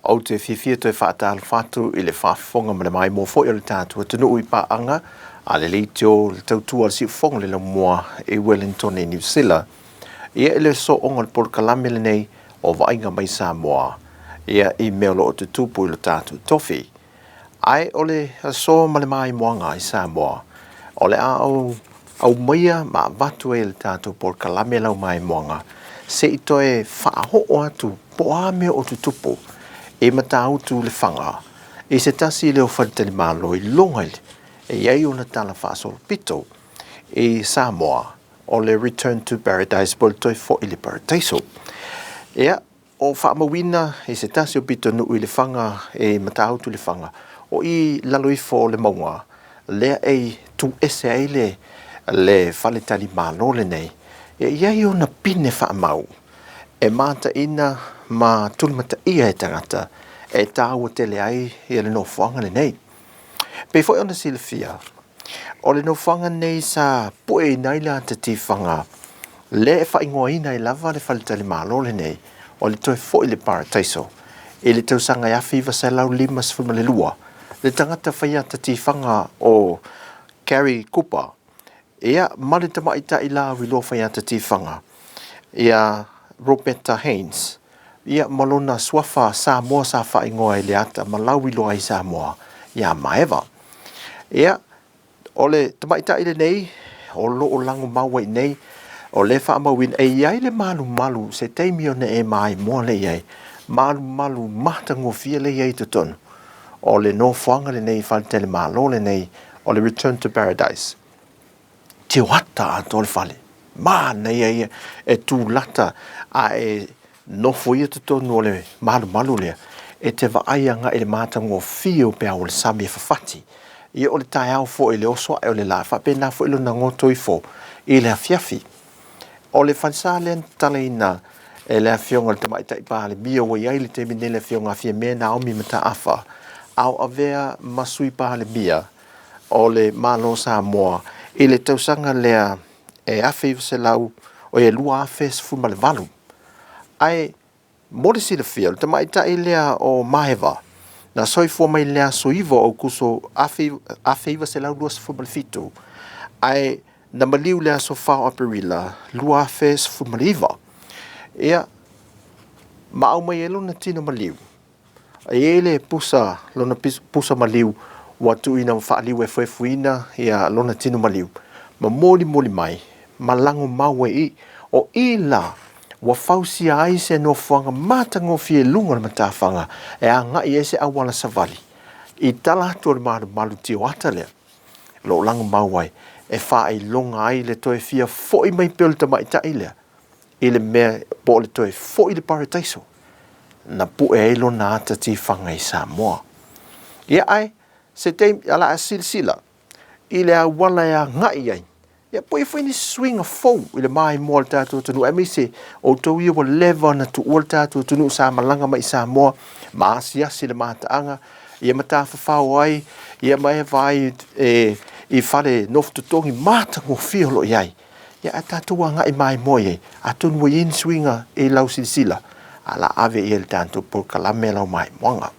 Ou te fiafia toe faatalofa atu i le faafofoga ma le maimoa foi o le tatou atunuu i paaga a le leitio le tautua a le siufofoga le laumua i Wellington i Niu Sila. Ia i le sooga o le polokalame lenei o Vaaiga mai Samoa ia i mea o lo o tutupu i lo tatou tofi. Ae o le aso ma le maimoaga i Samoa, o le a ou aumaia ma avatu ai e le tatou polokalame lau maimoaga se i toe faaoo atu po o a mea o tutupu i Matautu Lefaga i se tasi lea o faletalimalo i luga i le e i ai ona tala faasolopito i Samoa o le Return to Paradise po o le toe foi i le Parataiso. Ia, O faamauina i se tasi o pitonuu i Lefaga i Matautu Lefaga, o i lalo ifo o le mauga lea e tu ese ai le faletalimalo lenei, e i ai ona pine faamau e mataina ma tulimataia e tagata e taua tele ai le nofoaga lenei. Pei foi ona silafia, O le nofoaga nei sa pueina ai le ata tifaga lea e faaigoaina ai lava le faletalimalo lenei o le toe foi i le Parataiso i le tausaga e 1952. Le tagata fai ata tifaga o Gary Cooper, ia, ma le tamaitai lauiloa fai ata tifaga ia Roberta Haynes, ia, ma lona suafa Samoa sa faaigoa i le ata ma lauiloa ai Samoa ia Maeva. Ia, o le tamaitai lenei o lo o lagomau ai nei, o lea e faamauina, e i ai le malumalu se taimi ona e maimoa lea i ai, malumalu matagofie lea e i ai i totonu o le nofoaga lenei faletalimalo lenei o le Return to Paradise. Tioata atoa le fale, manaia ia e tulata a e Nofo ia totonu o le malumalu lea, e te vaai agai i le matagofie o peau o le sami e fafati. Ia o le taeao foi i le oso ae o le la, e faapena foi lona goto ifo i le afiafi. O le falesa lea na tatalaina e le Afioga i le Tamaitai Palemia ua i ai i le taimi nei le Afioga a Fiame Naomi Mataafa, a o avea ma Sui Palemia o le Malo o Samoa i le tausaga lea e 1900, oi, 2018. Ae mo le silafia, o le tamaitai lea o Maeva, na soifua mai i le aso 9 o Aokuso 1927, ae na maliu i le aso 4 o Aperila 2019. Ia, ma aumai ai lona tino maliu. E i ai le pusa, lona pusa maliu ua tuuina ma faaliu e efuefuina ia lona tino maliu, ma molimoli mai ma lagomau ai i. O i la ua fausia ai se nofoaga matagofie i luga o le matafaga e agai ai se auala savali i tala atu o le malumalu tioata lea o lo o lagomau ai e faailoga ai le toe fia foi mai pea o le tamaitai lea i le mea po o le toe foi i le parataiso na pue ai lona ata tifaga i Samoa. Ia ae, se taimi, o le a silasila i le auala e agai ai, ia po i ai foi nisi suiga fou i le maimoa o le tatou atunuu, aemaise outou ia ua leva ona tuua le tatou atunuu sa malaga mai i Samoa ma asiasi i le mataaga, ia ma tafafao ai, ia ma e vaai e, i fale nofo totogi matagofie o lo o i ai. Ia ae tatou agai maimoa i ai, atonu ua i ai ni suiga i lau silasila, a la ave i ai le tatou polokalame lau maimoaga.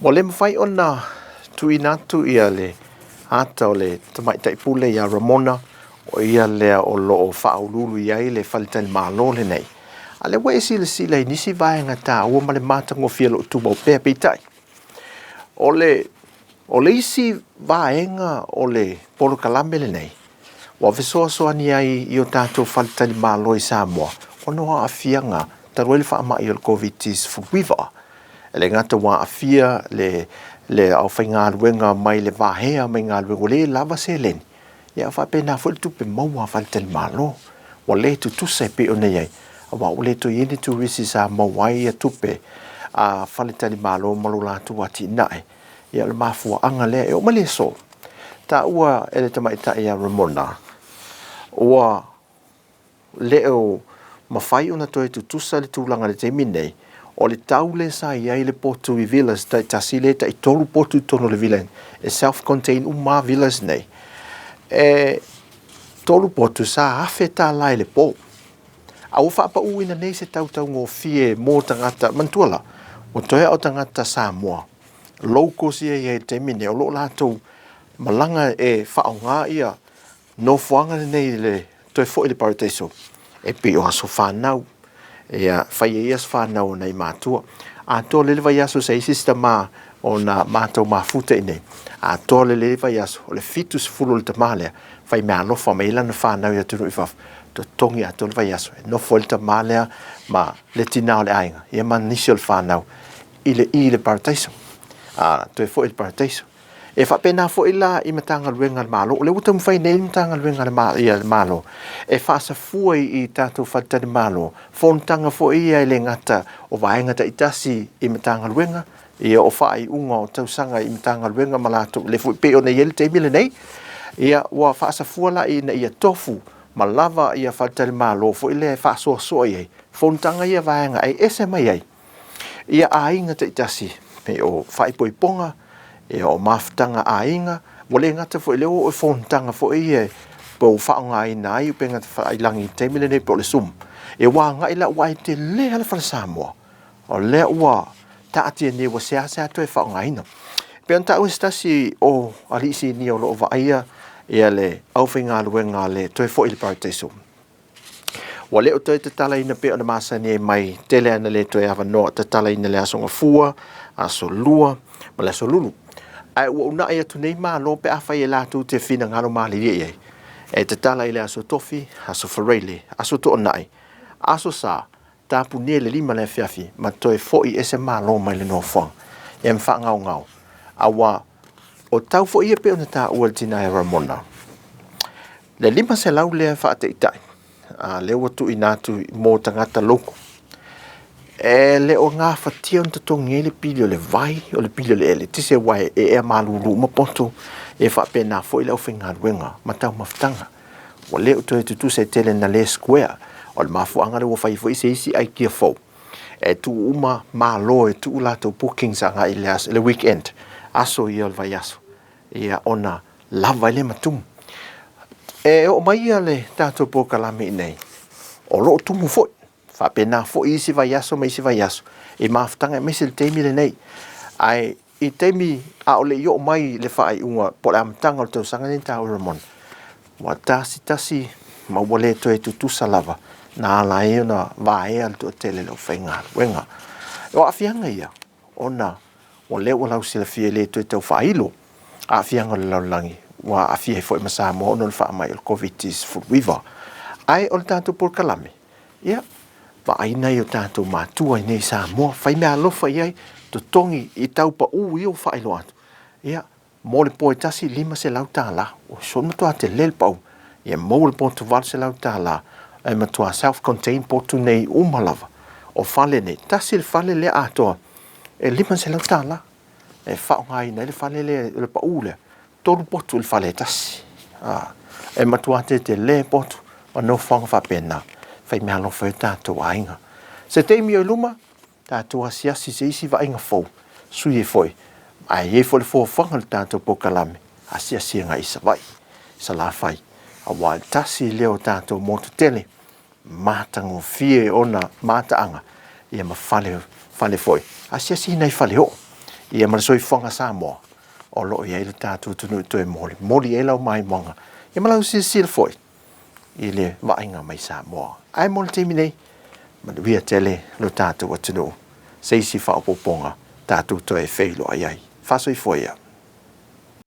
Ua le mafai ona tuuina atu ia le ata o le Tamaitai Pule ia Ramona, o ia lea o lo o faauluulu i ai le faletalimalo lenei. A o lea ua e silasila i nisi vaega taua ma le matagofie o lo o tumau pea. Peitai, o le isi vaega o le polokalame lenei, ua fesoasoani ai i o tatou faletalimalo i Samoa ona o aafiaga talu ai le faamai o le Koviti-19. E le gata ua aafia le aufaigaluega mai le vaea mai galuega ua le lava seleni, ia faapena foi le tupe maua a faletalimalo ua le tutusa e pei ona i ai, aua ua le toe i ai ni turisi sa maua ai tupe a faletalimalo ma lo latou atinae. Ia o le mafuaaga lea e oo mai le aso, taua e le tamaitai ia Ramona, ua le o mafai ona toe tutusa le tulaga i le taimi lenei, o le tau lea sa i ai le potu i villas taitasi lea e taitolu potu i totonu o le villa e self contain uma lava villas nei, e tolu potu sa $1,000 i le po. A ua faapauina nei se tau taugofie mo tagata, manatua la, ua toe lava o tagata Samoa, locals ia e i ai i le taimi lenei, o lo o latou malaga e faaaoga ia nofoaga lenei i le toe foi i le parataiso, e pei o aso fanau, ia fai ai aso fanau o nai matua. Atoa lelei le vaiaso sa i ai se isi tama ona matou mafuta i inei, atoa lelei le vaiaso, o le 70 o le tama lea, fai meaalofa mai ai lana fanau i atunuu i fafo, totogi atoa le vaiaso e nofo ai le tama lea ma le tina o le aiga, ia ma nisi o le fanau i le i i le parataiso, toe foi i le parataiso. E faapena foi la i Matagaluega a le Malo, o lea ua taumafai nei le Matagaluega a le Malo e faasafua i tatou faletalimalo fonotaga foi ia e le gata o vaega taitasi i Matagaluega, ia o faaiuga o tausaga i Matagaluega ma latou, lea foi pei ona i ai le taimi lenei, ia ua faasafua la ina ia tofu ma lava ia faletalimalo foi lea e faasoasoa i ai fonotaga ia a vaega e ese mai ai ia aiga taitasi, pei o faaipoipoga, ia o mafutaga aiga, ua le gata foi i lea ua oo i fonotaga foi ia po ua faaaogaina ai upega tafailagi i le taimi lenei po o le Zoom. Ia ua agai la, aua e tele lava le fale Samoa, o lea ua taatia nei ua seasea toe faaaogaina. E pei ona taua e se tasi o alii sinia o lo o vaaia ia le aufaigaluega a le Toe Foi i le Parataiso, Ua le o toe tatalaina pei ona masani ai mai, tele lava ina le toe avanoa tatalaina i le Aso Gafua, Aso Lua ma le Aso Lulu. Ae ua uunai atu nei Malo pe afai e latou te finagalo malilie i ai, e tatala i le Aso Tofi, Aso Faraile, Aso Toonai, Aso Sa, tapunia i le 5 le afiafi ma toe foi ese Malo mai le nofoaga ia ma faagaogao. Aua o tau foi ia pei ona taua e le tina ia Ramona, Le 500 lea faataitai, a lea ua tuuina atu mo tagata local, e le o gafatia ona totogi ai le pili o le vai, o le pili o le eletise, aua e ea malulu uma poto, e faapena foi le aufaigaluega ma taumafataga. Ua le o toe tutusa e tele ina le square. O le mafuaaga lea ua fai ai foi se isi aikia fou, e tuu uma malo, e tuu latou bookings agai i le aso, le weekend, aso ia o le vaiaso. ia ona lava ai lea ma tumu. E oo mai ia le tatou polokalame i inei, o lo o tumu foi, faapena foi isi vaiaso ma isi vaiaso i mafutaga aemaise le taimi lenei. Ae i taimi a o le i oo mai le faaiuga po o le amataga o le tausaga lenei na taua e Ramona, ua tasi tasi ma ua le toe tutusa lava na ala ai ona vaea le toatele o le aufaigaluega. O aafiaga ia ona o lea ua lausilafia e le toe tau faailo aafiaga o le lalolagi ua aafia ai foi ma Samoa ona o le faamai o le Koviti-19. Ae o le tatou polokalame, ia, Vaai nai o tatou matua i nei i Samoa, fai mea alofa i ai, totogi i tau pau ia ua faailoa atu. Ia, mo le po e tasi, $500. Ua soo matua tele le pau. Ia maua le potu $800, e matua self-contained potu nei uma lava. O fale nei, tasi le fale lea atoa, e $500. E faaaogaina ai le fale lea, le pau lea, 3 potu i le fale e tasi. E matua tetele potu ma nofoaga faapena. Fai mea alofa i o tatou aiga. Se taimi o i luma, tatou asiasi i se isi vaaiga fou, sui ai foi, ae i ai foi le fuafuaga i le tatou polokalame, asiasi agai i Savaii, Salafai, aua e tasi lea o tatou motu tele, matagofie ona mataaga, ia ma fale, fale foi, asiasi i nai faleoo, ia ma le soifuaga Samoa o lo o i ai le tatou atunuu e toe molimoli ai lau maimoaga, ia ma lau silasila foi i le vaaiga mai Samoa. Ae mo le taimi nei, manuia tele lo tatou atunuu, se isi faaopoopoga tatou toe feiloai ai. Faasoifua ia.